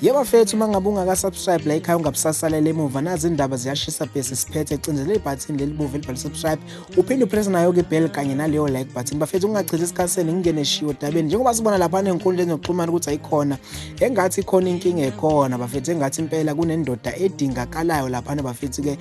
Yebo bafethu, uma ngabe ungaka-subscribe la ekhaya ungabusasalela emuva. Nazi indaba ziyashisa bhesi siphethe. Cindezela ibhathini leli bovu elibhalwe subscribe, uphinde upress nayo-ke ibell kanye naleyo like button. Bafethu, ungachithi isikhathi senu, ngingene shiwo dabeni njengoba sibona laphana ey'nkundleni zokuxhumana ukuthi ayikhona engathi ikhona inkinga ekhona bafethu, engathi impela kunendoda edingakalayo laphana bafethu-ke.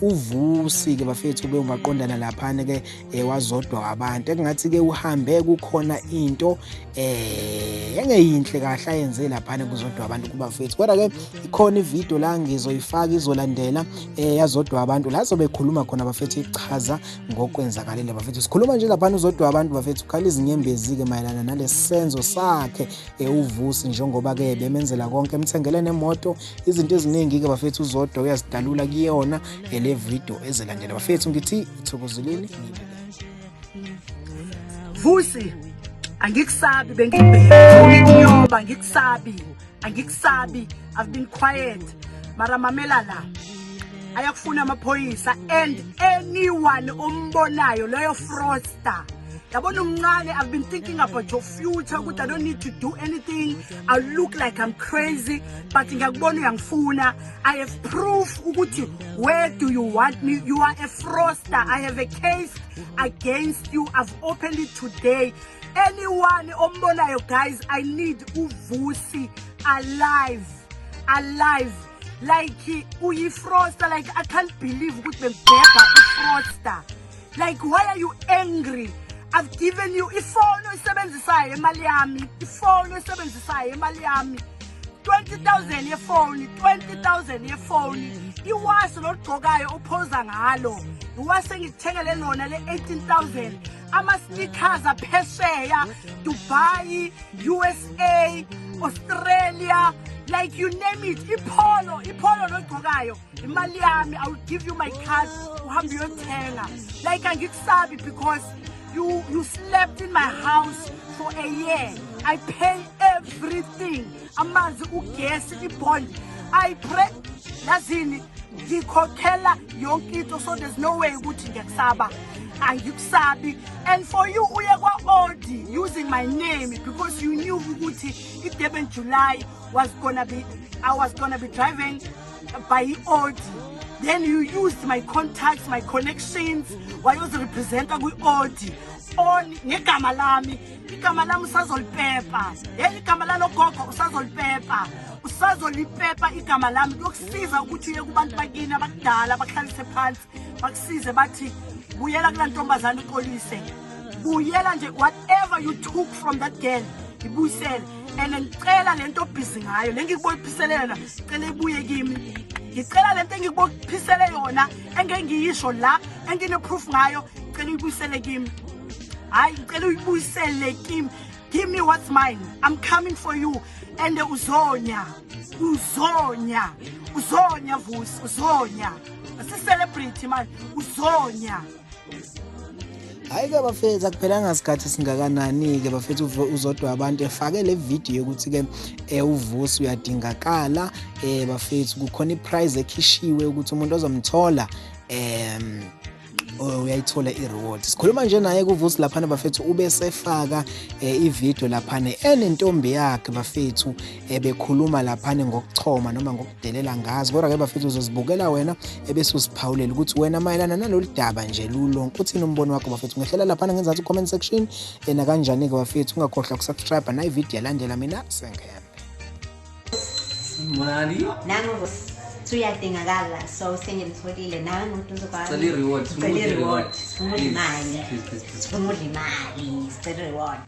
UVusi-ke bafethu ube umaqondana laphana-ke wazodwa abantu engathi-ke uhambe kukhona into engeyinhle kahle ayenze laphana kuzodwa abantu kubafethu. Kodwa-ke ikhona ividiyo la ngizoyifaka izolandela yazodwa abantu la zobe ekhuluma khona bafethu, ichaza ngokwenzakalile bafethu. Sikhuluma nje laphana uzodwa abantu bafethu ukhala izinyembezi-ke mayelana nalesi senzo sakhe uVusi, njengoba-ke bemenzela konke, emthengele nemoto, izinto eziningi-ke bafethu. Uzodwa uyazidalula kuyona le video ezelandela bafethu. Ngithi ithokozeleni, niyibukele. Vusi, angikusabi, bengikubheka ngikunyoba, angikusabi, angikusabi. I've been quiet, mara mamela la, ayakufuna amaphoyisa and anyone ombonayo leyo fraudster. Yabona umncane, I've been thinking about your future ukuthi I don't need to do anything. I look like I'm crazy, but ngiyakubona uyangifuna. I have proof ukuthi where do you want me. You are a fraudster. I have a case against you. I've opened it today. Anyone ombonayo, guys, I need uVusi alive, alive. Like, uyi-fraudster. Like, I can't believe ukuthi bengibhebha i-fraudster. Like, why are you angry? I've given you ifoni oyisebenzisayo, imali yami. Ifoni oyisebenzisayo, imali yami. 20,000 yefoni, 20,000 yefoni. Iwashi loligqokayo uphoza ngalo, iwashi engikuthengele lona le 18,000. Ama-sneakers aphesheya, Dubai, USA, Australia, like, you name it. Ipolo, ipolo loligqokayo, imali yami. I will give you my card, uhambe uyothenga. Like, angikusabi because you slept in my house for a year. I pay everything, amanzi, ugesi, ibond. I pray yazini, ngikhokhela yonke into, so there's no way ukuthi ngiyakusaba. Angikusabi. And for you uye kwa-Audi using my name because you knew ukuthi i-Durban July was gonna be, I was gonna be driving by i-Audi. Then you used my contacts, my connections, wayozirepresenta kwi-Audi on ngegama lami. Igama lami usazolipepa. Hey, igama lalogogo usazolipepa, usazolipepa igama lami. Kuyokusiza ukuthi uye kubantu bakini abakudala, bakuhlalise phansi, bakusize, bathi buyela kulaa ntombazane, uxolise. Buyela nje, whatever you took from that girl, ibuyisele. And ngicela le nto obhizi ngayo, le ngikubophisele yona, cela ibuye kimi. Ngicela le nto engikubophisele yona, engeke ngiyisho la, engine-proof ngayo, cela uyibuyisele kimi. Hayi, ngicela uyibuyisele kimi. Give me what's mine. I'm coming for you and uzonya, uzonya, uzonya Vusi, uzonya. Si-celebrity man, uzonya. Hhayi-ke bafethu, akuphelanga sikhathi singakanani-ke bafethu, uzodwa abantu efake le video yokuthi-ke uVusi uyadingakala. Bafethu, kukhona i-prize ekhishiwe ukuthi umuntu ozomthola uyayithola i-reward. Sikhuluma nje naye kuVusi laphana bafethu ube sefaka ivideo laphana enentombi yakhe bafethu, bekhuluma laphana ngokuchoma noma ngokudelela ngazi. Kodwa-ke bafethu, uzozibukela wena ebese usiphawulela ukuthi wena mayelana nalolu daba nje lulonke uthini umbono wakho bafethu. Ngehlela laphana ngenzansi ku-comment section. Nakanjani-ke bafethu, ungakhohlwa ukusubscribe nayi video yalandela. Mina sengihembe. Sanibonani. Nangu uyadingakala, so sengimtholile nangu duze kwami. Sicela i-reward, Sicela i-reward, sifuna Please, imali. please, please, please. Sifuna imali, sicela i-reward.